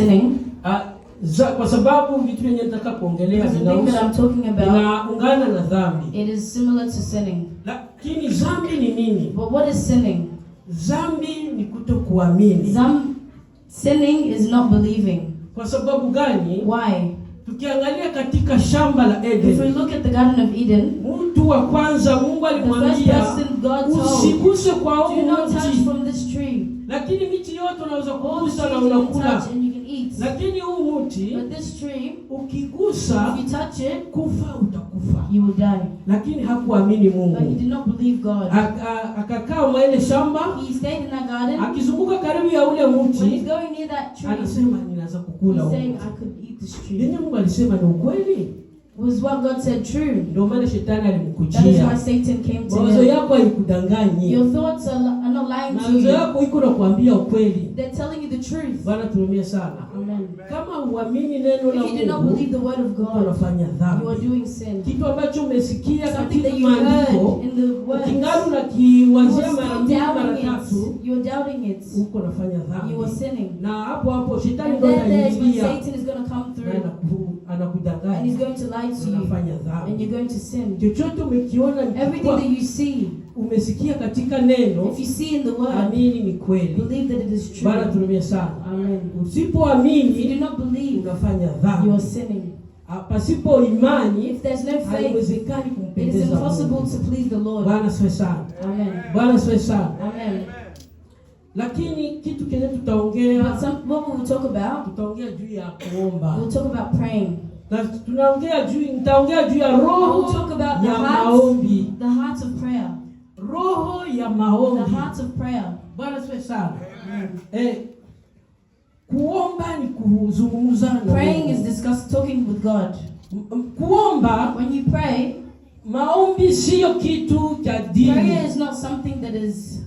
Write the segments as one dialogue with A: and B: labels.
A: sinning,
B: Kwa sababu vitu vyenye nataka kuongelea
A: because the thing that
B: vinahusu
A: I'm talking about,
B: vinaungana na dhambi.
A: It is similar to sinning.
B: Lakini dhambi ni nini?
A: But what is sinning?
B: Dhambi ni kutokuamini.
A: Sinning is not believing.
B: Kwa sababu gani?
A: Why?
B: Tukiangalia katika shamba la
A: If we
B: Eden,
A: look at the Garden of Eden,
B: mtu wa kwanza Mungu
A: the first
B: alimwambia,
A: person God told,
B: "Usiguse kwa
A: "Do
B: huu
A: not touch
B: mti,"
A: from this tree.
B: Lakini miti yote unaweza
A: All the
B: kugusa na
A: trees you can
B: unakula,
A: touch and you can eat.
B: Lakini huu mti
A: But this tree,
B: ukigusa,
A: if you touch it,
B: kufa utakufa.
A: You will die."
B: Lakini hakuamini
A: But he
B: Mungu,
A: did not believe God.
B: Akakaa mwa ile shamba,
A: He stayed in that garden.
B: Akizunguka karibu ya ule
A: When he's
B: mti,
A: going near that tree,
B: anasema, "Ninaweza kukula
A: he's
B: huu
A: saying,
B: mti."
A: "I could eat this tree."
B: Yenye Mungu alisema ni ukweli.
A: Was what God said true?
B: Ndio maana shetani
A: That is
B: alimkujia.
A: why Satan came to
B: Mawazo
A: him.
B: yako haikudanganyi.
A: Your thoughts are not lying to
B: Mawazo
A: you.
B: yako iko na kuambia ukweli.
A: They're telling you the truth.
B: Bwana tuhurumie sana.
A: Amen.
B: Kama huamini neno la
A: If you do not
B: Mungu,
A: believe the word of
B: uko
A: God,
B: unafanya
A: you are
B: dhambi.
A: doing sin.
B: Kitu ambacho umesikia
A: Something
B: katika
A: that you heard
B: maandiko,
A: in the words,
B: ukingali
A: you
B: unakiwazia
A: are
B: mara
A: still
B: mbili mara
A: doubting
B: tatu,
A: it. You are doubting it.
B: uko unafanya dhambi.
A: You are sinning.
B: Na hapo hapo shetani
A: And
B: ndo
A: then there is when
B: anaingia
A: Satan is going to come
B: na
A: through
B: anakudanganya.
A: And he's going to lie to you
B: Unafanya
A: and
B: dhambi.
A: you're going to sin.
B: Chochote umekiona
A: Everything
B: kwa
A: that you see,
B: umesikia katika neno,
A: if you see in the word,
B: amini ni kweli.
A: Believe that it is true.
B: Bwana tuhurumie sana.
A: Amen. If you
B: Usipoamini
A: do not believe,
B: unafanya
A: you are
B: dhambi.
A: sinning.
B: Pasipo imani
A: If there's no faith,
B: haiwezekani
A: it is
B: kumpendeza
A: impossible
B: Mungu.
A: to please the Lord.
B: Bwana asifiwe sana.
A: Amen.
B: Bwana asifiwe sana.
A: Amen.
B: Lakini kitu kenye tutaongea,
A: But what we will talk about,
B: tutaongea juu ya kuomba.
A: We'll talk about praying.
B: Na tunaongea juu, nitaongea juu ya
A: We'll
B: roho
A: talk about the
B: ya
A: heart,
B: maombi.
A: the heart of prayer.
B: Roho ya
A: The
B: maombi.
A: Heart of prayer.
B: Bwana asifiwe sana. Kuomba ni kuzungumza na
A: Praying is
B: Mungu.
A: talking with God.
B: Kuomba,
A: When you pray,
B: maombi siyo kitu cha dini.
A: Prayer is not something that is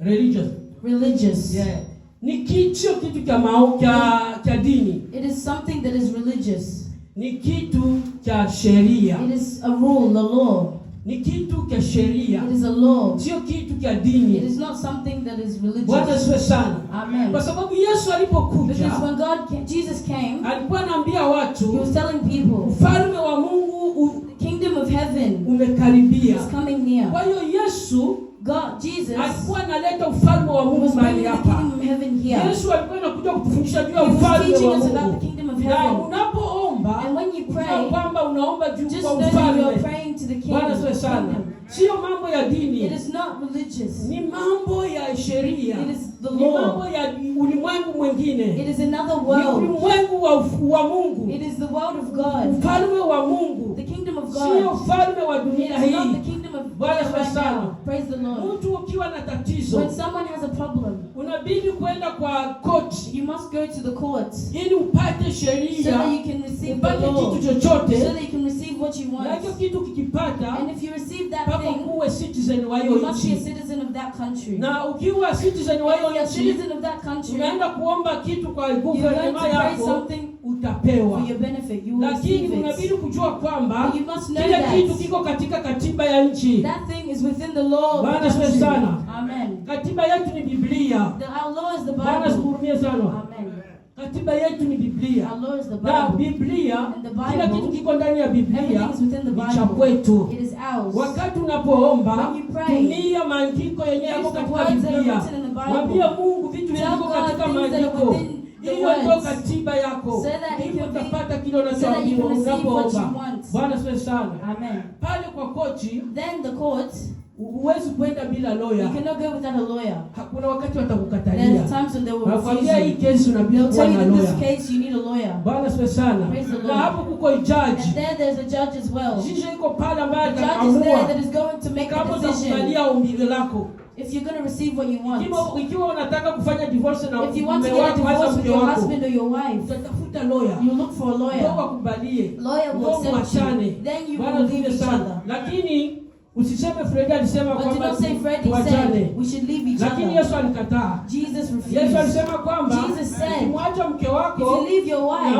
B: Religious.
A: Religious.
B: Yeah. Ni kitu, sio kitu cha dini.
A: It is something that is religious.
B: Ni kitu cha sheria.
A: It is a rule, a law.
B: Ni kitu cha sheria.
A: It is a law.
B: Sio kitu cha
A: It
B: dini.
A: is not something that is
B: Bwana
A: religious.
B: asifiwe sana.
A: Amen.
B: Kwa sababu Yesu alipokuja
A: Because when Jesus came,
B: alikuwa anaambia
A: he
B: watu,
A: was telling people,
B: ufalme wa Mungu
A: the kingdom of heaven
B: umekaribia.
A: Is coming near.
B: Kwa hiyo Yesu
A: God, Jesus
B: alikuwa analeta ufalme wa Mungu
A: was
B: mahali
A: bringing the
B: hapa.
A: Kingdom of heaven here.
B: Yesu alikuwa anakuja kutufundisha juu ya
A: He was
B: ufalme
A: teaching
B: wa
A: us about the
B: Mungu.
A: Kingdom of
B: Na
A: heaven.
B: unapoomba,
A: And when you
B: jua
A: pray,
B: kwamba unaomba juu
A: just
B: kwa
A: know that you are
B: ufalme.
A: Praying to the
B: Bwana asifiwe sana.
A: kingdom.
B: Sio mambo ya dini,
A: It is not religious.
B: Ni mambo ya sheria,
A: It is the
B: ni
A: law.
B: Mambo ya ulimwengu mwingine,
A: It is another
B: ni
A: world.
B: Ulimwengu wa Mungu,
A: It is the world of God.
B: Ufalme wa Mungu,
A: The kingdom of
B: sio
A: God.
B: ufalme wa
A: It
B: dunia
A: is not
B: hii.
A: The kingdom of
B: Bwana
A: God
B: asifiwe
A: right
B: sana.
A: Now. Praise the Lord.
B: Mtu ukiwa na tatizo,
A: When someone has a problem,
B: unabidi kwenda kwa koti
A: you must go to the court
B: ili upate
A: so
B: sheria,
A: that you can receive the
B: upate
A: law,
B: kitu
A: so
B: chochote,
A: that you can receive what you
B: na hicho
A: want.
B: Kitu kikipata,
A: And if you receive that
B: mpaka
A: thing,
B: kuwe citizen wa hiyo
A: you must be a
B: nchi.
A: Citizen of that country.
B: Na ukiwa citizen wa
A: If
B: hiyo
A: you're a
B: nchi,
A: citizen of that country,
B: unaenda kuomba kitu kwa
A: you're going
B: government
A: to pray
B: yako,
A: something
B: utapewa.
A: For your benefit. You will
B: Lakini
A: receive
B: unabidi
A: it.
B: Kujua kwamba
A: But you must know
B: kile
A: that
B: kitu kiko katika katiba ya nchi.
A: That thing is within the law of
B: Bwana
A: the
B: asifiwe
A: country.
B: Sana.
A: Amen.
B: Katiba yetu ni Biblia.
A: Our law is the
B: Bwana
A: Bible.
B: asikuhurumie sana.
A: Amen.
B: Katiba yetu ni Biblia.
A: Our law is the
B: Na
A: Bible.
B: Biblia,
A: And the
B: kila
A: Bible,
B: kitu kiko ndani ya Biblia
A: everything is within the
B: ni cha
A: Bible.
B: kwetu.
A: It is ours.
B: Wakati unapoomba,
A: When you pray,
B: tumia maandiko yenyewe yako
A: use the
B: katika
A: words that are
B: Biblia.
A: Written in the Bible.
B: Mwambie Mungu vitu
A: Tell
B: vilivyo
A: God
B: katika
A: things that are
B: maandiko.
A: Within the
B: Hiyo ndio
A: words.
B: Katiba yako.
A: So that it
B: Ndipo
A: can be-
B: utapata kile
A: so that you
B: unachoambiwa
A: can receive what you
B: unapoomba.
A: Want.
B: Bwana asifiwe sana.
A: Amen.
B: Pale kwa koti
A: Then the court,
B: huwezi kwenda bila lawyer.
A: You cannot go without a lawyer.
B: Hakuna wakati watakukatalia.
A: There's times when they will
B: Wanakwambia
A: refuse
B: hii
A: you.
B: kesi unabidi
A: They'll
B: kuwa
A: tell you
B: na
A: that this
B: lawyer.
A: case you need a lawyer.
B: Bwana asifiwe sana.
A: Praise the
B: Na
A: Lord.
B: Hapo kuko judge.
A: And there there's a judge as well.
B: Judge iko pale ambaye
A: The judge is there
B: ataamua
A: that is going to make
B: kama
A: a decision
B: utakubalia ombi lako.
A: if you're going to receive what you want.
B: Ikiwa unataka kufanya divorce na
A: If you want to
B: mume
A: get a
B: wako hasa
A: divorce with
B: mke
A: your
B: wako,
A: husband or your wife,
B: utatafuta lawyer.
A: You look for a
B: Ndio
A: lawyer.
B: wakubalie.
A: Lawyer will
B: Ndio
A: accept
B: mwachane.
A: you. Then you
B: Bwana
A: will leave
B: asifiwe
A: each
B: sana.
A: Other.
B: Lakini usiseme Fred alisema
A: But do
B: kwamba
A: not say Freddie
B: tuachane.
A: Said we should leave each
B: Lakini
A: other.
B: Yesu alikataa.
A: Jesus
B: Yesu
A: refused.
B: alisema kwamba
A: Jesus said,
B: ukimwacha mke wako
A: if you leave your wife,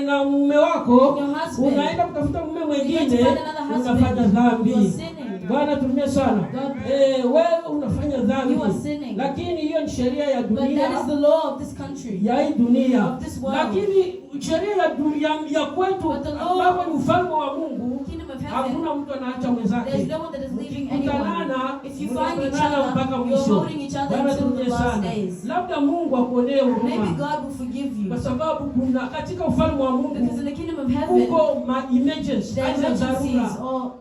B: na mume wako
A: your husband,
B: unaenda kutafuta mume
A: you're going to
B: mwingine
A: find another husband,
B: unafanya dhambi.
A: You're sinning.
B: Bwana turumie sana. Wewe unafanya dhambi.
A: You are sinning.
B: Lakini hiyo ni sheria ya
A: But
B: dunia,
A: that is the law of this country.
B: ya hii dunia.
A: Of this world.
B: Lakini sheria ya dunia ya kwetu
A: But the law-
B: ambapo ni ufalme wa Mungu,
A: Kingdom of heaven,
B: hakuna mtu anaacha
A: there's
B: mwenzake.
A: no one that is leaving anyone.
B: Mkikutanana,
A: If you find each
B: mnapenana
A: other,
B: mpaka
A: you're
B: mwisho.
A: holding each other
B: Bwana
A: until the
B: turumie
A: last
B: sana.
A: days.
B: Labda Mungu akuonee
A: Maybe
B: huruma,
A: God will forgive you.
B: kwa sababu kuna katika ufalme wa
A: Because
B: Mungu
A: in the kingdom of heaven,
B: kuko ma emergency,
A: there are
B: hali za
A: emergencies
B: dharura,
A: or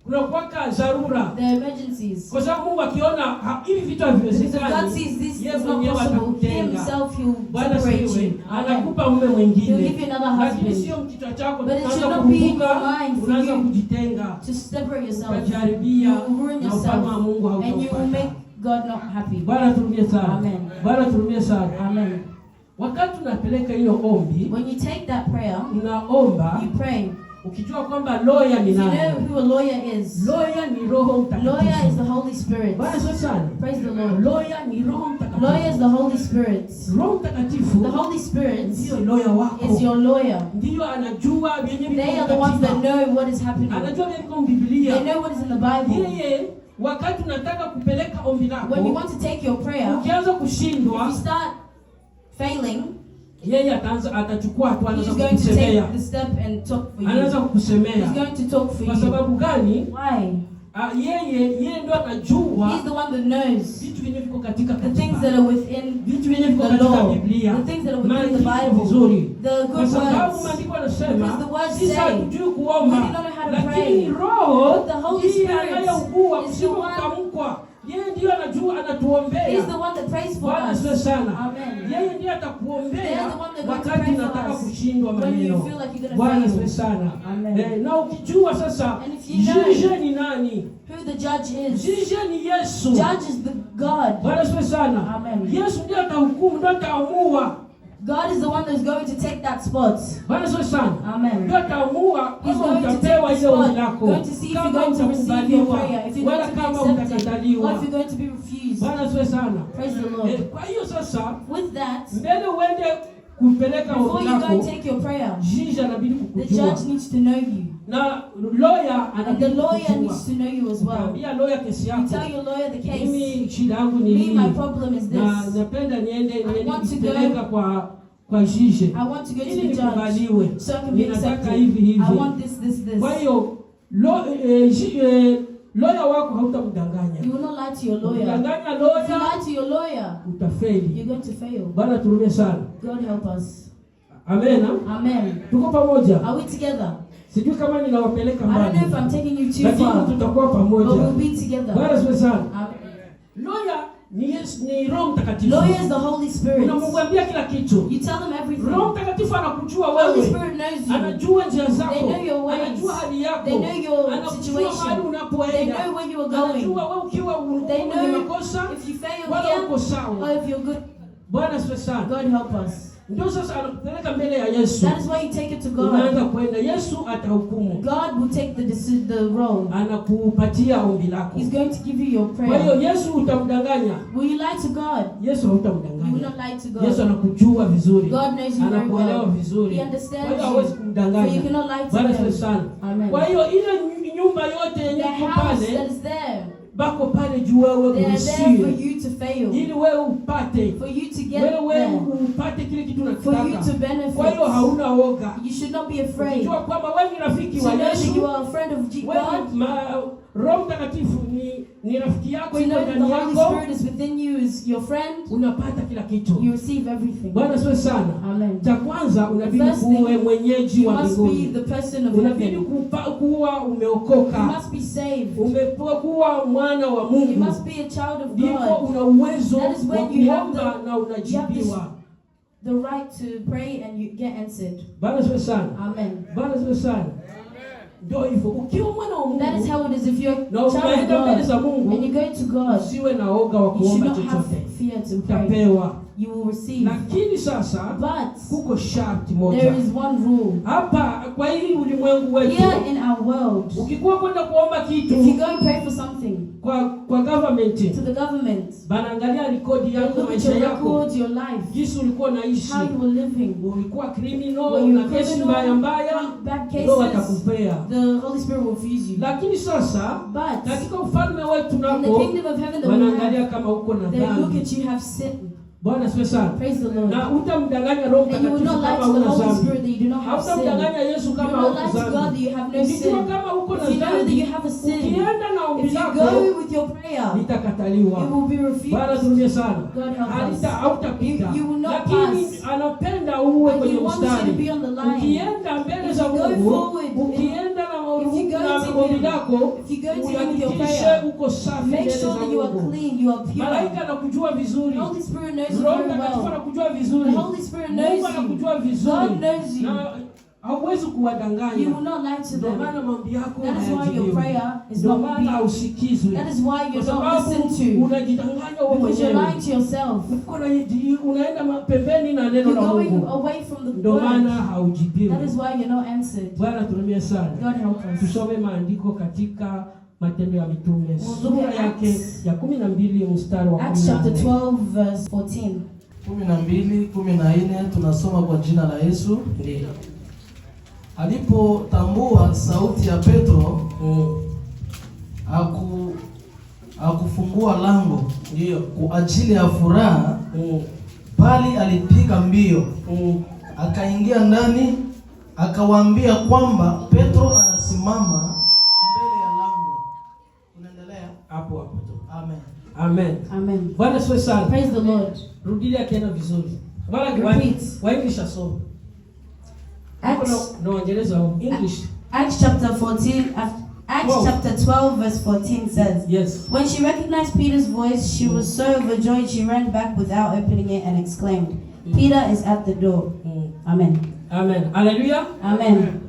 B: kuna kuwaka dharura,
A: there are emergencies.
B: kwa sababu Mungu akiona hivi vitu
A: Because if God
B: haviwezekani,
A: sees this
B: yeye
A: is not
B: mwenyewe
A: possible, He
B: atakutenga.
A: Himself He'll
B: Bwana
A: separate
B: siwe
A: you. Amen.
B: anakupa mume
A: He'll
B: mwingine,
A: give you another
B: lakini
A: husband.
B: sio kichwa chako
A: But it
B: unaanza
A: should not be in your
B: kurupuka,
A: mind for
B: unaanza
A: you
B: kujitenga,
A: to separate yourself.
B: utajaribia
A: You will ruin
B: na ufalme wa
A: yourself
B: Mungu
A: and you will
B: hautaupata.
A: make God not happy.
B: Bwana turumie sana.
A: Amen.
B: Bwana turumie sana.
A: Amen.
B: Wakati unapeleka hiyo ombi,
A: When you take that prayer,
B: unaomba
A: you pray.
B: ukijua kwamba lawyer ni
A: If you
B: nani.
A: know who a lawyer is,
B: Lawyer ni Roho
A: lawyer is
B: Mtakatifu.
A: the Holy Spirit.
B: Bwana sio sana.
A: Praise the Lord.
B: Lawyer ni Roho
A: Lawyer is
B: Mtakatifu.
A: the Holy Spirit.
B: Roho Mtakatifu
A: The Holy Spirit
B: ndiyo lawyer wako.
A: is your lawyer.
B: Ndiyo anajua vyenye
A: They
B: viko
A: are the ones that
B: katika.
A: know what is happening.
B: Anajua vyenye viko Biblia.
A: They know what is in the Bible.
B: Yeye wakati unataka kupeleka ombi
A: When you
B: lako,
A: want to take your prayer,
B: ukianza
A: if
B: kushindwa,
A: you start failing,
B: yeye ataanza atachukua hatua,
A: he's
B: anaanza
A: going to
B: kukusemea.
A: take the step and talk for you.
B: Anaanza
A: He's
B: kukusemea.
A: going to talk for
B: Kwa
A: you.
B: sababu gani?
A: Why?
B: Yeye ndo anajua
A: He's the one that knows
B: vitu vyenye viko katika
A: the things
B: katiba,
A: that are within
B: vitu vyenye viko
A: the
B: katika
A: law,
B: Biblia,
A: the things that are within the
B: maandiko
A: Bible,
B: vizuri,
A: the
B: kwa
A: good
B: sababu
A: words.
B: maandiko
A: Because
B: yanasema
A: the words
B: sisi
A: say,
B: hatujui kuomba,
A: we do not know how to
B: lakini
A: pray.
B: Roho
A: But the Holy
B: ndiye
A: Spirit
B: anayeugua
A: is the
B: kusiko
A: one-
B: kutamkwa, yeye ndiyo anajua, anatuombea.
A: He's the one that prays for
B: Bwana
A: us.
B: asifiwe sana.
A: Amen.
B: Yeye ndiye
A: They are
B: atakuombea
A: the one that going to
B: wakati
A: pray for
B: unataka
A: us
B: kushindwa
A: when you
B: maneno.
A: feel like you're gonna
B: Bwana
A: fail.
B: asifiwe sana.
A: Amen.
B: Na ukijua sasa
A: And if you know-
B: jije ni nani?
A: Who the judge is.
B: Jije ni Yesu.
A: Judge is the God.
B: Bwana asifiwe sana.
A: Amen.
B: Yesu ndiye atahukumu, ndiye ataamua.
A: God is the one that's going to take that spot.
B: Bwana asifiwe sana.
A: Amen.
B: Ndiye ataamua
A: He's
B: kama
A: going to take
B: utapewa
A: the
B: ile ombi
A: spot.
B: lako,
A: Going to see if you're
B: kama
A: going to receive your
B: utakubaliwa
A: prayer, if you're
B: wala
A: going to be
B: kama
A: accepted, or
B: utakataliwa.
A: if you're going to be refused.
B: Bwana asifiwe sana.
A: Praise the Lord.
B: Kwa hiyo sasa
A: With that,
B: mbele uende kupeleka
A: before
B: ombi
A: you go and
B: lako,
A: take your prayer,
B: jiji anabidi
A: the
B: kukujua
A: judge needs to know you.
B: na lawyer
A: And the
B: anabidi
A: lawyer
B: kukujua.
A: needs to know you as well.
B: Utaambia lawyer kesi
A: You
B: yako,
A: tell your lawyer the case.
B: mimi shida yangu ni
A: Me,
B: hii,
A: my problem is
B: na
A: this.
B: napenda niende
A: I
B: niende
A: want to
B: kupeleka kwa jiji
A: I want to go to
B: ili
A: the judge
B: nikubaliwe,
A: so I can be
B: ninataka
A: accepted.
B: hivi hivi.
A: I want this, this, this.
B: Kwa hiyo lawyer wako hautamdanganya.
A: You will not lie to your lawyer.
B: Ukidanganya
A: If you
B: lawyer
A: lie to your lawyer,
B: utafeli.
A: you're going to fail.
B: Bwana turumie sana.
A: God help us.
B: Amena,
A: Amen.
B: tuko pamoja.
A: Are we together?
B: Sijui kama ninawapeleka
A: I don't know if
B: mbali,
A: I'm taking you too
B: lakini
A: far,
B: tutakuwa
A: but
B: pamoja.
A: we'll be together.
B: Bwana asifiwe sana.
A: Amen.
B: Lawyer ni Yesu, ni Roho Mtakatifu.
A: Lawyer is the Holy Spirit.
B: Unamwambia kila kitu.
A: You tell them everything.
B: Roho Mtakatifu anakujua
A: Holy
B: wewe,
A: Spirit knows you.
B: anajua njia zako,
A: They know your ways.
B: anajua hali yako,
A: They know your
B: anakujua
A: situation.
B: mahali
A: They
B: unapoenda,
A: know where you are going.
B: anajua wewe ukiwa
A: They
B: mwenye
A: know
B: makosa
A: if you fail
B: wala
A: here
B: uko
A: or
B: sawa.
A: if you're good.
B: Bwana asifiwe sana.
A: God help us.
B: Ndio sasa anakupeleka mbele ya Yesu,
A: That is why you take it to God.
B: unaanza kwenda, Yesu atahukumu,
A: God will take the role.
B: anakupatia ombi lako.
A: He's going to give you your
B: Kwa hiyo
A: prayer.
B: Yesu utamdanganya?
A: Will you lie to God?
B: Yesu
A: You will
B: hautamdanganya.
A: not lie to
B: Yesu
A: God.
B: anakujua vizuri,
A: God knows you very
B: anakuelewa
A: well.
B: vizuri,
A: He
B: kwa
A: understands
B: hiyo hawezi
A: you. So you
B: kumdanganya.
A: cannot lie to
B: Bwana asifiwe
A: him.
B: sana.
A: Amen.
B: Kwa hiyo ile nyumba yote yenye
A: The
B: iko
A: house
B: pale
A: that is there,
B: bako pale juu wewe
A: they are there for
B: uishie,
A: you to fail,
B: ili wewe upate,
A: for you to get
B: wewe
A: there,
B: upate kile kitu
A: for you
B: unakitaka.
A: to benefit.
B: Kwa hiyo hauna woga,
A: You should not be afraid
B: ukijua kwamba wewe ni rafiki
A: to
B: wa
A: know that
B: Yesu,
A: you are a friend of
B: wewe
A: God,
B: Roho Mtakatifu ni rafiki yako,
A: to
B: iko
A: know that the
B: ndani
A: Holy
B: yako,
A: Spirit is within you, is your friend.
B: unapata kila kitu.
A: You receive everything.
B: Bwana asifiwe sana.
A: Amen.
B: Cha kwanza unabidi
A: First thing,
B: kuwe mwenyeji
A: You
B: wa
A: must be
B: mbinguni,
A: the person of
B: unabidi
A: heaven.
B: kuwa
A: You
B: umeokoka,
A: must be saved.
B: umepewa kuwa mwana wa
A: You
B: Mungu,
A: must be a child of
B: ndipo
A: God.
B: una uwezo
A: That is
B: wa
A: when you have
B: kuomba na unajibiwa.
A: The right to pray and you get answered.
B: Bwana asifiwe sana.
A: Amen.
B: Bwana asifiwe sana. Ndio hivyo, ukiwa mwana wa
A: That is
B: Mungu
A: how it is. If you're
B: na
A: a child of
B: unaenda mbele
A: God
B: za
A: and
B: Mungu,
A: you go to God,
B: usiwe na oga wa
A: you should
B: kuomba
A: not have
B: chochote,
A: fear to pray.
B: utapewa.
A: you will receive.
B: Lakini sasa
A: But
B: kuko sharti moja
A: there is one rule.
B: hapa kwa hii ulimwengu wetu.
A: Here in our world,
B: Ukikuwa kwenda kuomba
A: if you
B: kitu
A: go and pray for something
B: kwa government,
A: to the government,
B: banaangalia rekodi
A: they
B: yako,
A: look at
B: maisha
A: your
B: yako,
A: records, your life,
B: jinsi ulikuwa unaishi,
A: how you were living.
B: ulikuwa criminal,
A: Were you
B: una kesi
A: criminal,
B: mbaya mbaya,
A: bad
B: ndio
A: cases,
B: watakupea.
A: the Holy Spirit will refuse you.
B: Lakini sasa
A: But
B: katika ufalme wetu
A: in the
B: nako
A: kingdom of heaven that we
B: wanaangalia
A: have,
B: kama uko na
A: they look
B: dhambi.
A: at you have sin.
B: Bwana asifiwe sana.
A: Praise the Lord.
B: Na utamdanganya Roho
A: And you will
B: Mtakatifu
A: not lie
B: kama
A: to the
B: una
A: Holy
B: dhambi.
A: Spirit that you do not have sin. You
B: Hautamdanganya Yesu
A: will
B: kama
A: not
B: huna
A: lie to God
B: dhambi.
A: that you have no
B: Ukijua
A: sin.
B: kama uko na
A: If you know that
B: dhambi,
A: you have a sin,
B: ukienda na ombi
A: if you
B: lako
A: go with your prayer,
B: litakataliwa.
A: it will be
B: Bwana
A: refused.
B: turudie sana.
A: God help us.
B: Halita hautapita.
A: You will not
B: Lakini
A: pass.
B: anapenda uwe
A: But
B: kwenye
A: He wants you to
B: mstari.
A: be on the line.
B: Ukienda mbele
A: If
B: za
A: you go
B: Mungu,
A: forward,
B: ukienda na
A: if you go
B: na
A: to
B: ombi
A: Him,
B: lako,
A: if you go to Him with your
B: uhakikishe
A: prayer,
B: uko safi
A: make
B: mbele
A: sure
B: za
A: that you are
B: Mungu.
A: clean, you are pure.
B: Malaika anakujua vizuri.
A: The Holy Spirit knows you
B: Roho
A: very
B: Mtakatifu
A: well.
B: anakujua vizuri.
A: The Holy Spirit
B: Mungu
A: knows you.
B: anakujua vizuri.
A: God knows you.
B: Na hauwezi
A: You
B: kuwadanganya.
A: will not lie to
B: Ndio
A: them.
B: maana maombi yako
A: That is why your
B: hayajibiwi.
A: prayer is
B: Ndio
A: not
B: maana
A: being.
B: hausikizwi.
A: That is why
B: Kwa
A: you're not
B: sababu
A: listened to.
B: unajidanganya wewe
A: Because you're
B: mwenyewe.
A: lying to yourself.
B: Uko na unaenda pembeni na neno
A: You're
B: la
A: going
B: Mungu.
A: away from the
B: Ndio maana
A: word.
B: haujibiwi.
A: That is why you're not answered.
B: Bwana turumie sana.
A: God help us.
B: Tusome maandiko katika Matendo ya Mitume
A: We'll look
B: sura
A: at
B: yake
A: Acts.
B: ya 12 mstari wa
A: Acts chapter
B: 14.
A: 12, verse 14.
C: 12:14 tunasoma kwa jina la Yesu.
B: Ndiyo.
C: Alipotambua sauti ya Petro hakufungua lango
B: Ndiyo.
C: kwa ajili ya furaha,
B: Mm.
C: bali alipiga mbio akaingia ndani, akawaambia kwamba Petro anasimama mbele ya lango. Unaendelea?
B: Hapo hapo tu.
C: Amen.
B: Amen.
A: Amen.
B: Bwana asifiwe sana.
A: Praise the Lord.
B: Rudilia tena vizuri. Wala
A: Repeat.
B: wa English asome.
A: Acts,
B: No, Waingereza wa English.
A: Acts chapter 14, Acts
B: Twelve.
A: chapter 12, verse 14 says,
B: Yes.
A: When she recognized Peter's voice, she was so overjoyed she ran back without opening it and exclaimed, Peter is at the door. Amen.
B: Amen. Hallelujah.
A: Amen.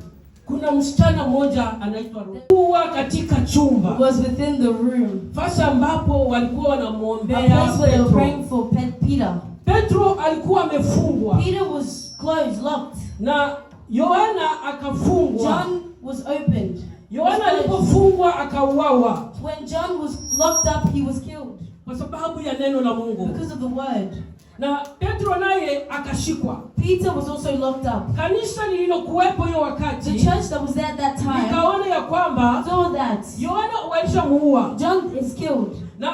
B: Kuna msichana mmoja anaitwa Ruth. Kuwa katika chumba.
A: Was within the room,
B: Fasi ambapo walikuwa
A: a
B: wanamwombea
A: place where they were
B: Petro.
A: praying for Peter.
B: Petro alikuwa amefungwa
A: Peter was closed, locked.
B: na Yohana akafungwa.
A: John was opened.
B: Yohana alipofungwa akauawa
A: When John was locked up, he was killed
B: kwa sababu ya neno la Mungu,
A: because of the word.
B: na Petro naye akashikwa.
A: Peter was also locked up.
B: Kanisa lililokuwepo hiyo
A: The
B: wakati
A: church that was there at that time
B: likaona ya kwamba
A: saw that
B: Yohana walishamuua
A: John is killed.
B: na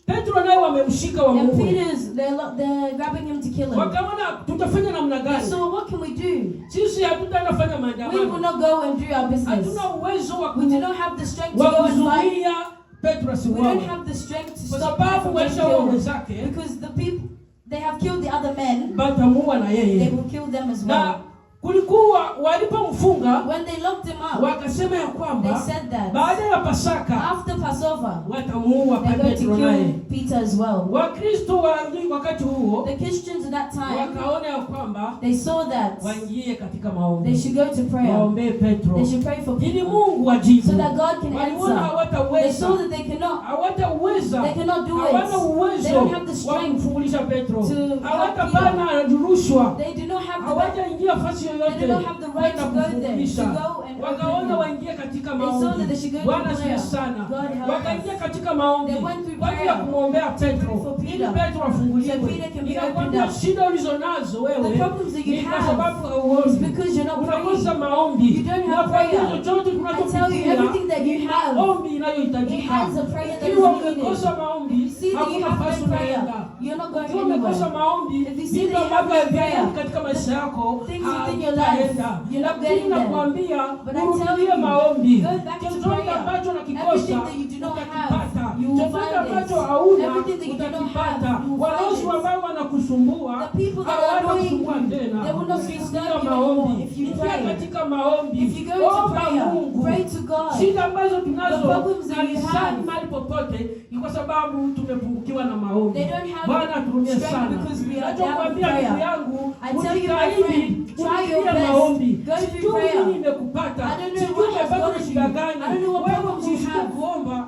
B: Petro naye wamemshika
A: And
B: wamuue.
A: Peter's, they're grabbing him to kill him.
B: Wakaona tutafanya namna gani?
A: So what can we do?
B: Sisi hatutaenda fanya
A: We will
B: maandamano,
A: not go and do our business.
B: hatuna uwezo wa
A: We do not have the strength to
B: wa
A: go and fight.
B: kuzuia Petro
A: We don't
B: asiuawe
A: have the strength to
B: kwa
A: stop Peter
B: sababu
A: from getting
B: walishaua
A: killed.
B: wenzake,
A: Because the people, they have killed the other men,
B: batamuua na
A: they
B: yeye.
A: will kill them as
B: Na
A: well.
B: kulikuwa walipomfunga
A: When they locked him up,
B: wakasema ya
A: they
B: kwamba
A: said that
B: baada ya Pasaka
A: after Passover,
B: watamuua
A: they're going to
B: Petro naye.
A: kill Peter as well.
B: Wakristo wa wakati huo
A: The Christians at that time,
B: wakaona ya kwamba
A: they saw that
B: waingie katika
A: they
B: maombi,
A: should go to prayer.
B: waombee Petro
A: They should pray for
B: ili
A: Peter
B: Mungu ajibu.
A: so that God can
B: Waliona
A: answer. They
B: hawataweza,
A: saw that they cannot,
B: hawataweza,
A: they cannot do
B: hawana
A: it. They
B: uwezo
A: don't have the
B: wa
A: strength.
B: kumfungulisha Petro,
A: to help
B: hawatapana rushwa,
A: They do not have the
B: hawajaingia fasi
A: They
B: yoyote
A: do not have the right
B: kwenda
A: to go there, to
B: kufungulisha.
A: go and open
B: Wakaona
A: them.
B: waingie katika
A: They saw that
B: maombi.
A: they should go to
B: Bwana asifiwe
A: prayer.
B: sana.
A: God help
B: Wakaingia
A: us.
B: katika maombi
A: They went through
B: kwa ajili ya
A: prayer
B: kumwombea Petro
A: for
B: ili
A: Peter.
B: Petro afunguliwe.
A: So Peter can be
B: Ninakwambia
A: opened up.
B: shida ulizo nazo
A: The
B: wewe
A: problems that you
B: ni kwa
A: have
B: sababu
A: is
B: hauombi.
A: because you're not
B: Unakosa
A: praying.
B: maombi.
A: You don't have
B: Nakwambia
A: prayer.
B: chochote
A: I tell you,
B: tunachopitia
A: everything that you have,
B: maombi
A: it
B: inayohitajika.
A: has a prayer that
B: Ikiwa
A: is needed.
B: umekosa maombi,
A: You see that you
B: hakuna
A: have
B: nafasi
A: no prayer,
B: unaenda.
A: you're not going
B: Ikiwa umekosa
A: anywhere.
B: maombi,
A: If you see
B: vitu
A: that you have
B: ambavyo
A: no
B: haviendi
A: prayer,
B: katika maisha yako
A: things within your life,
B: havitaenda.
A: you're not
B: Lakini
A: getting there.
B: nakwambia
A: But I tell
B: urudie
A: you,
B: maombi.
A: go back to
B: Chochote
A: prayer.
B: ambacho unakikosa
A: Everything that you do not have,
B: utakipata.
A: you will
B: Chochote
A: find
B: ambacho
A: it.
B: hauna
A: Everything that you do not
B: utakipata.
A: have, you will
B: Walozi
A: find it.
B: ambao wanakusumbua
A: The people that are annoying
B: hawatakusumbua
A: you,
B: tena.
A: they will not disturb
B: Ingia
A: you anymore
B: maombi.
A: if you
B: Ingia
A: pray.
B: katika maombi.
A: If you go to
B: Omba
A: prayer,
B: Mungu.
A: pray to God.
B: Shida ambazo tunazo
A: The problems that you
B: kanisani
A: have.
B: mahali popote ni kwa sababu tumepungukiwa na maombi.
A: They don't have
B: Bwana turumie
A: strength
B: sana.
A: because we are down with
B: Nachokwambia
A: prayer.
B: ndugu yangu,
A: I tell you, my
B: ujitahidi,
A: friend, try your
B: urudia
A: best.
B: maombi.
A: Go through
B: Sijui
A: prayer.
B: nini imekupata.
A: I don't know
B: Sijui
A: what has
B: umepata
A: gotten
B: shida
A: you.
B: gani.
A: I don't know what
B: Wewe
A: problems you
B: usishike
A: have.
B: kuomba,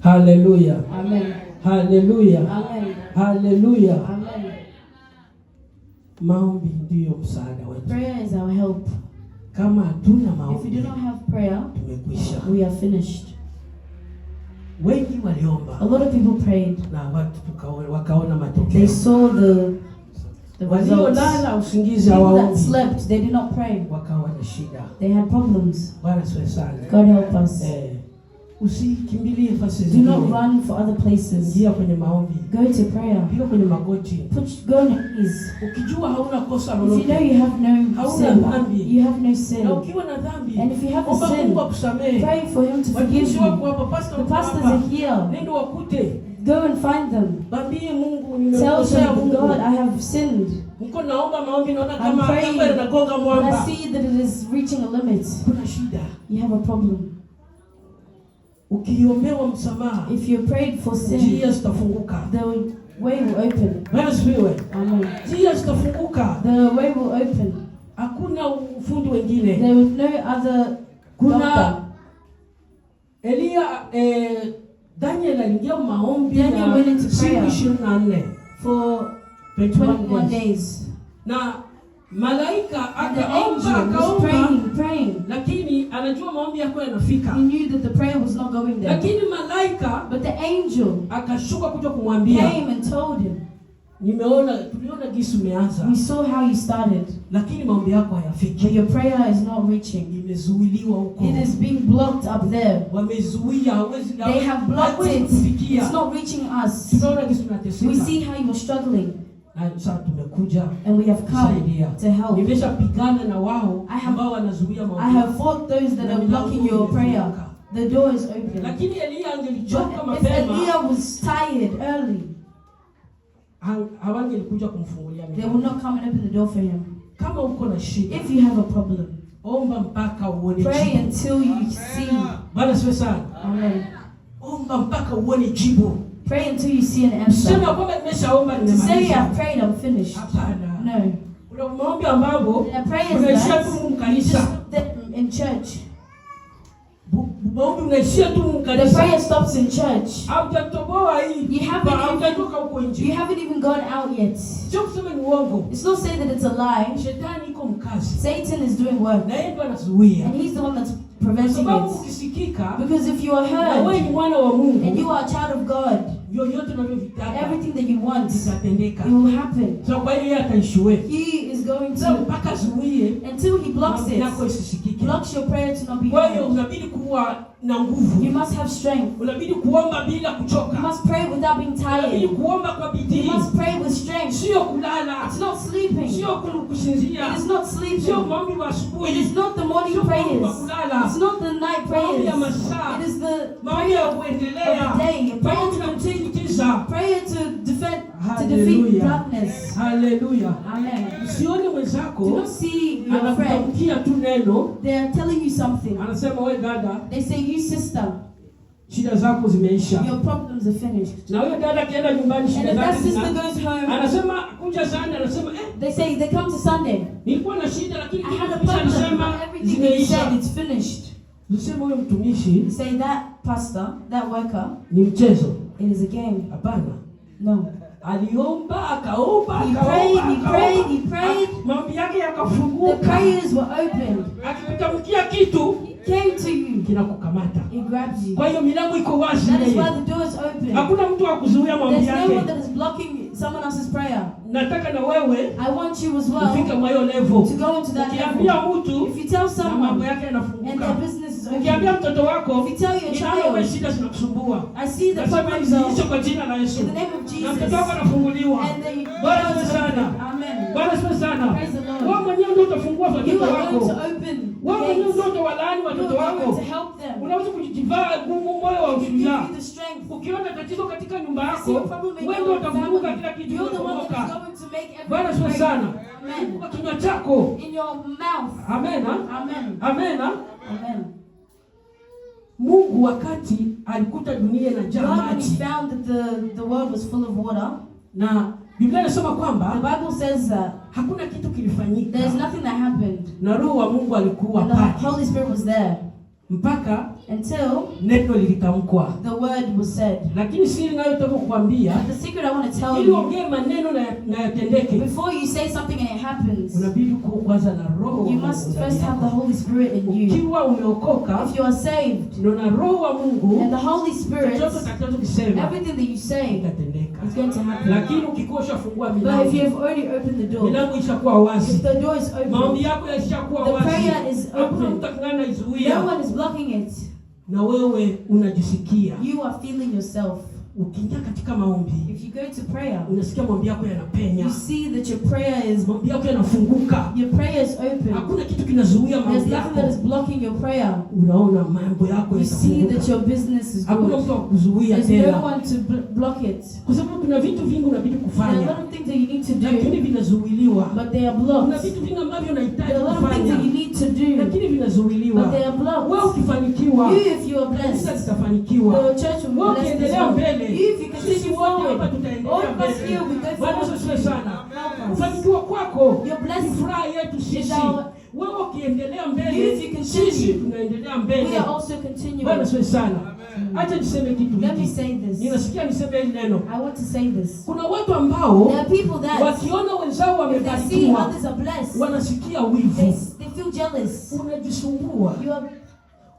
B: Haleluya,
A: Amen.
B: haleluya,
A: Amen.
B: haleluya.
A: Amen.
B: Maombi ndiyo msaada wetu.
A: Prayer is our help.
B: Kama hatuna
A: If we do
B: maombi,
A: not have prayer,
B: tumekwisha.
A: we are finished.
B: Wengi
A: A
B: waliomba
A: lot of people prayed.
B: na watu wakaona
A: They
B: matokeo.
A: saw the The results.
B: Waliolala usingizi
A: People that
B: hawaombi
A: slept, they did not pray.
B: wakawa na shida.
A: They had problems.
B: Bwana asifiwe sana.
A: God help us.
B: Eh, usikimbilie fasi
A: Do not
B: zingine,
A: run for other places.
B: ingia kwenye maombi,
A: Go to prayer.
B: piga kwenye magoti.
A: Go on your knees.
B: Ukijua hauna kosa
A: If you know
B: lolote
A: you have no
B: Hauna
A: sin,
B: dhambi.
A: you have no sin.
B: Na ukiwa na dhambi,
A: And if you have a
B: omba
A: sin,
B: Mungu akusamehe.
A: pray for Him to forgive
B: Watumishi
A: you.
B: wako hapa, pastor
A: The
B: wako
A: pastors
B: hapa,
A: are here.
B: nenda wakute,
A: Go and find them.
B: mwambie Mungu,
A: Tell
B: nimekosea
A: them,
B: Mungu,
A: God, I have sinned.
B: niko naomba maombi, naona
A: I'm
B: kama
A: praying,
B: kama yanagonga
A: But I
B: mwamba.
A: see that it is reaching a limit.
B: Kuna shida.
A: You have a problem.
B: Ukiombewa msamaha,
A: If you prayed for sin,
B: njia zitafunguka.
A: the way will open.
B: Bwana asifiwe.
A: Amen.
B: Njia zitafunguka,
A: The way will open.
B: hakuna ufundi wengine.
A: There was no other
B: Kuna
A: doctor.
B: Elia Daniel aliingia maombi
A: Daniel
B: na
A: went into
B: siku
A: prayer.
B: 24
A: For
B: 21
A: 21
B: days.
A: days.
B: Na malaika
A: And the
B: akaomba
A: angel was
B: akaomba,
A: praying, praying.
B: lakini anajua maombi yako yanafika,
A: He knew that the prayer was not going there.
B: lakini malaika
A: But the angel
B: akashuka kuja kumwambia,
A: came and told him,
B: nimeona tuliona gisi umeanza,
A: we saw how you started,
B: lakini maombi yako
A: but
B: hayafiki,
A: your prayer is not reaching.
B: imezuiliwa huko,
A: It is being blocked up there.
B: wamezuia, hawezi
A: They have blocked
B: hawezi
A: it.
B: kufikia.
A: It's not reaching us.
B: Tunaona gisi
A: We
B: tunateseka,
A: see how you are struggling,
B: na sasa tumekuja
A: and we have come
B: kusaidia.
A: to help.
B: Nimeshapigana na wao ambao wanazuia
A: I
B: maombi,
A: have fought those that are blocking your prayer. The door is open.
B: lakini Eliya angelichoka
A: But if
B: mapema,
A: Eliah was tired early,
B: hawangelikuja kumfungulia
A: they
B: milango.
A: would not come and open the door for him.
B: Kama uko na shida,
A: If you have a problem,
B: omba mpaka uone
A: pray
B: jibu.
A: until you see.
B: Bwana siwe sana,
A: Amen.
B: omba mpaka uone jibu.
A: Pray until you see an answer.
B: Sema kwamba nimeshaomba
A: To say you
B: nimemaliza.
A: have prayed, I'm finished.
B: Hapana.
A: No.
B: Kuna maombi ambapo
A: The prayer
B: unaishia
A: is
B: tu
A: that you
B: mkanisa.
A: just stop there in church.
B: Maombi unaishia tu
A: The
B: mkanisa.
A: prayer stops in church.
B: Haujatoboa hii.
A: You haven't even-
B: Haujatoka huko
A: You
B: nje.
A: haven't even gone out yet.
B: Sio kusema ni uongo.
A: It's not saying that it's a lie.
B: Shetani iko mkazi.
A: Satan is doing work,
B: Na yeye ndo anazuia.
A: and he's the one that's
B: Kwa
A: preventing
B: sababu
A: it.
B: ukisikika
A: Because if you are
B: na wewe
A: heard
B: ni mwana wa
A: and
B: Mungu,
A: you are a child of God,
B: vyovyote unavyovitaka
A: everything that you want, it
B: vitatendeka.
A: will happen.
B: So kwa hiyo yeye ataishi wewe.
A: He is going
B: Sasa
A: to,
B: mpaka zuie
A: until he blocks
B: maombi yako
A: it,
B: isisikike.
A: blocks your prayer to not be
B: Kwa hiyo
A: heard.
B: unabidi kuwa na
A: You
B: nguvu,
A: must have strength.
B: unabidi kuomba bila
A: You
B: kuchoka,
A: must pray without being
B: unabidi
A: tired.
B: kuomba kwa
A: You
B: bidii,
A: must pray with strength.
B: sio kulala,
A: It's not sleeping.
B: sio kusinzia,
A: It is not
B: sio
A: sleeping.
B: maombi wa
A: It
B: asubuhi,
A: is not the morning
B: sio maombi wa
A: prayers.
B: kulala,
A: It's not the night
B: maombi ya
A: prayers.
B: masaa,
A: It is the
B: maombi ya
A: prayer
B: kuendelea.
A: of the day. A
B: Kwa hiyo
A: prayer to
B: tunamsindikiza.
A: prayer to defend, to defeat
B: Hallelujah.
A: darkness.
B: Haleluya!
A: Amen.
B: Usione
A: Do
B: mwenzako
A: not see your friend.
B: anakutamkia tu neno,
A: They are telling you something.
B: anasema we dada,
A: They say, you sister,
B: shida zako zimeisha.
A: your problems are finished.
B: Na huyo dada akienda nyumbani,
A: And
B: shida
A: if that
B: zake
A: sister
B: zina
A: goes home,
B: anasema kuja sana, anasema
A: they say they come to Sunday.
B: nilikuwa na shida lakini
A: I had a
B: mtumishi
A: problem.
B: alisema
A: but Everything he
B: zimeisha.
A: said, it's finished.
B: Useme huyo mtumishi
A: You say that pastor, that worker,
B: ni mchezo.
A: it is a game.
B: Hapana,
A: No.
B: aliomba akaomba
A: He
B: akaomba
A: prayed, he prayed,
B: akaomba,
A: he prayed.
B: maombi yake
A: The
B: yakafunguka.
A: prayers were opened.
B: Akikutamkia kitu
A: It came to you.
B: kinakukamata.
A: It grabs you.
B: Kwa hiyo milango iko wazi
A: That is why
B: yeye,
A: the door is open.
B: hakuna mtu wa kuzuia maombi
A: There's no one
B: yake.
A: that is blocking someone else's prayer.
B: Nataka na wewe
A: I want you as
B: ufike
A: well
B: mwa hiyo level.
A: to go into that
B: Ukiambia
A: level.
B: mtu
A: If you tell
B: na mambo
A: someone
B: yake
A: and their
B: yanafunguka.
A: business is open,
B: Ukiambia mtoto wako,
A: if you tell your
B: ninaona wewe
A: child,
B: shida zinakusumbua,
A: I see the
B: nasema
A: problems
B: ziishe
A: are
B: kwa jina la Yesu,
A: in the name of
B: na
A: Jesus.
B: mtoto wako anafunguliwa.
A: And the
B: Bwana
A: door
B: asifiwe
A: is
B: sana.
A: open. Amen.
B: Bwana asifiwe sana.
A: Praise the Lord.
B: Wewe mwenyewe ndio utafungua
A: You
B: watoto
A: are going to
B: wako,
A: open
B: wewe mwenyewe
A: gates.
B: ndio utawalaani
A: You
B: watoto
A: are going to
B: wako.
A: help them.
B: Unaweza kujivaa gumu moyo wa
A: Give
B: ushujaa.
A: you the strength.
B: Ukiona tatizo katika nyumba
A: You see
B: yako,
A: a problem in
B: wewe ndio
A: your
B: utafunguka
A: family.
B: kila kitu
A: You're the one that is
B: kitafunguka.
A: going to make
B: Bwana
A: everything
B: asifiwe
A: great.
B: sana.
A: Amen.
B: Kwa kinywa chako.
A: In your mouth.
B: Amen. ha?
A: Amen.
B: Amen. ha?
A: Amen.
B: Mungu wakati alikuta dunia inajaa
A: God, when he
B: maji
A: found that the world was full of water,
B: na Biblia inasema
A: the
B: kwamba
A: Bible says that
B: hakuna kitu kilifanyika
A: there's nothing that happened.
B: na Roho wa Mungu alikuwa
A: And the
B: pale
A: Holy Spirit was there
B: mpaka
A: until
B: neno lilitamkwa.
A: the word was said.
B: Lakini siri ninayotaka kukwambia,
A: But the secret I want to tell
B: ili
A: you,
B: uongee maneno na yatendeke,
A: before you say something and it happens,
B: unabidi kuwa kwanza na Roho wa
A: you
B: Mungu
A: must
B: ndani
A: first have the
B: yako.
A: Holy Spirit in you.
B: Ukiwa umeokoka
A: If you are saved
B: ndio na Roho wa Mungu,
A: and the Holy Spirit,
B: chochote utakachokisema
A: everything that you say
B: kitatendeka. Itafanyika.
A: It's going to happen.
B: Lakini ukikosha fungua
A: But if
B: milango,
A: you have already opened the door,
B: milango ishakuwa wazi,
A: if the door is
B: maombi
A: open,
B: yako yashakuwa
A: the
B: wazi,
A: prayer is
B: hakuna
A: open.
B: mtu akinganaizuia,
A: No one is blocking it.
B: na wewe unajisikia.
A: You are feeling yourself.
B: Ukiingia katika maombi,
A: If you go to prayer,
B: unasikia maombi yako yanapenya,
A: you see that your prayer is
B: maombi yako yanafunguka,
A: your prayer is open.
B: hakuna kitu kinazuia
A: There's
B: maombi
A: nothing that
B: yako.
A: is blocking your prayer.
B: Unaona mambo yako
A: You see that
B: yatafunguka,
A: your business is
B: hakuna
A: good.
B: mtu wa kuzuia
A: There's no
B: tena,
A: one to block it.
B: kwa sababu kuna vitu vingi unabidi
A: There are a
B: kufanya,
A: lot of things that you need to do,
B: lakini vinazuiliwa.
A: but they are
B: Kuna
A: blocked.
B: vitu vingi ambavyo
A: There
B: unahitaji
A: are a lot of things
B: kufanya,
A: that you need to do,
B: lakini vinazuiliwa.
A: but they are
B: Wewe
A: blocked.
B: ukifanikiwa,
A: You, if you are
B: kanisa
A: blessed,
B: litafanikiwa.
A: the church will be
B: Wewe
A: blessed as
B: ukiendelea
A: well.
B: mbele,
A: You, if you
B: sisi
A: continue
B: wote hapa
A: forward,
B: tutaendelea
A: all of us
B: mbele.
A: here, we go
B: Bwana Yesu
A: forward.
B: asifiwe sana.
A: Help us.
B: Kufanikiwa kwako
A: Your
B: ni
A: blessing
B: furaha yetu sisi.
A: is our-
B: Wewe ukiendelea
A: You,
B: mbele,
A: if you continue,
B: sisi tunaendelea
A: We
B: mbele.
A: are also continuing.
B: Bwana asifiwe sana. Acha niseme kitu
A: Let me
B: hiki.
A: say this.
B: Ninasikia niseme hili neno.
A: I want to say this.
B: Kuna watu ambao
A: There are people that,
B: wakiona wenzao
A: if they see
B: wamebarikiwa,
A: others are blessed,
B: wanasikia
A: they,
B: wivu.
A: they feel jealous.
B: Unajisumbua,
A: You are,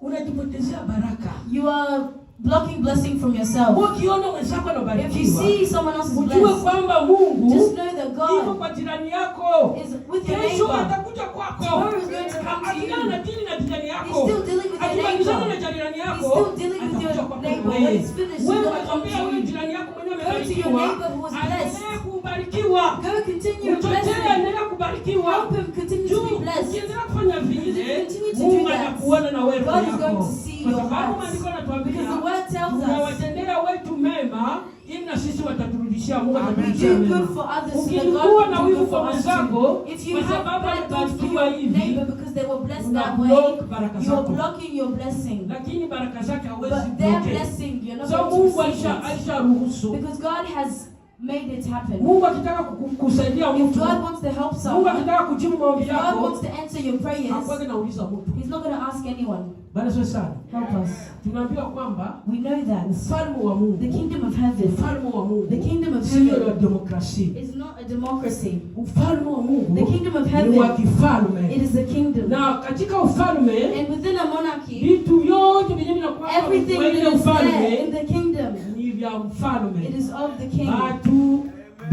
B: unajipotezea baraka.
A: you are blocking blessing from yourself.
B: Ukiona wenzako
A: If you
B: wanabarikiwa,
A: see someone else is
B: ujue
A: blessed,
B: kwamba Mungu
A: just know that
B: yuko
A: God
B: kwa jirani yako.
A: is with your
B: Kesho
A: neighbor.
B: atakuja kwako.
A: Tomorrow is going to come to
B: Akingana
A: you.
B: na dili na jirani
A: He's
B: yako,
A: still dealing with your
B: akimalizana na
A: neighbor.
B: jirani
A: He's
B: yako,
A: still dealing with
B: atakuja
A: your
B: kwako
A: neighbor. When
B: wewe.
A: it's finished, he's
B: Wewe
A: gonna come
B: unakwambia
A: to
B: huyu
A: you.
B: jirani yako mwenyewe
A: Go to your
B: amebarikiwa,
A: neighbor who was blessed.
B: aendelee kubarikiwa.
A: Go continue your
B: Mchochee
A: blessing.
B: aendelee kubarikiwa.
A: Help him continue to
B: Juu
A: be blessed.
B: ukiendelea kufanya
A: Because if you
B: vile,
A: continue to
B: Mungu
A: do that,
B: atakuona na wewe
A: God is
B: yako.
A: going to see
B: Kwa
A: your
B: sababu
A: hearts.
B: maandiko yanatuambia
A: Because the word tells us
B: tunawatendea wetu mema ili na sisi wataturudishia, Mungu
A: we
B: ataturudishia
A: do
B: mema.
A: good for others so that
B: Ukikuwa
A: God
B: na
A: can do
B: wivu
A: good
B: kwa
A: for us
B: mwenzako
A: too. If you
B: kwa
A: have
B: sababu
A: bad thoughts for
B: amebarikiwa
A: your
B: hivi,
A: neighbor because they were blessed
B: una
A: that way,
B: block baraka
A: you are
B: zako,
A: blocking your blessing.
B: lakini baraka zake hawezi
A: But their
B: block.
A: blessing, you're not
B: So
A: going to
B: Mungu
A: receive it.
B: alisharuhusu.
A: Because God has made it happen.
B: Mungu akitaka kusaidia
A: If
B: mtu,
A: God wants to help
B: Mungu
A: someone,
B: akitaka kujibu maombi
A: if God
B: yako,
A: wants to answer your prayers,
B: hakuwagi nauliza mtu.
A: He's not going to ask anyone.
B: Bwana siwe sana.
A: Help us.
B: Tunaambiwa kwamba
A: We know that
B: ufalme wa
A: the
B: Mungu,
A: kingdom of heaven,
B: ufalme wa
A: the
B: Mungu
A: kingdom of
B: sio wa
A: heaven
B: demokrasia.
A: is not a democracy.
B: Ufalme wa
A: The
B: Mungu
A: kingdom of
B: ni wa
A: heaven, it
B: kifalme,
A: is a kingdom.
B: na katika ufalme
A: And within a monarchy,
B: vitu vyote vyenye vinakuwa
A: everything
B: kwa
A: that
B: ile
A: is there in
B: ufalme
A: the kingdom,
B: ni vya
A: it
B: mfalme.
A: is of the king.
B: Watu,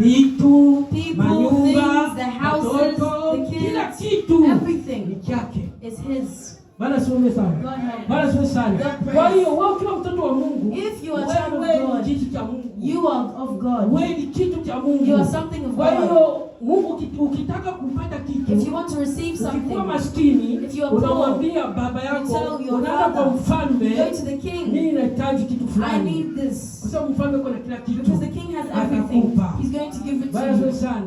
B: vitu,
A: People,
B: manyumba,
A: things, the houses,
B: watoto,
A: the
B: kila
A: kids,
B: kitu ni
A: everything
B: chake.
A: is his.
B: Bwana asifiwe sana.
A: God help
B: Bwana
A: us.
B: asifiwe sana.
A: God praise.
B: Kwa hiyo wewe ukiwa mtoto wa Mungu,
A: If you are a child of
B: wewe ni
A: God,
B: kitu cha Mungu.
A: you are of God.
B: Wewe ni kitu cha Mungu.
A: You are something of
B: Kwa
A: God.
B: hiyo Mungu ukitaka kupata
A: If
B: kitu,
A: you want to receive
B: ukikuwa
A: something,
B: maskini,
A: if you are poor,
B: unamwambia baba yako,
A: tell your
B: unaenda kwa
A: father,
B: mfalme,
A: go to the king.
B: mimi nahitaji kitu
A: I
B: fulani.
A: need
B: Kwa
A: this.
B: sababu mfalme kuna kila
A: Because
B: kitu.
A: the king has everything.
B: Atakupa.
A: He's going to give it
B: Bwana
A: to
B: asifiwe
A: you.
B: sana.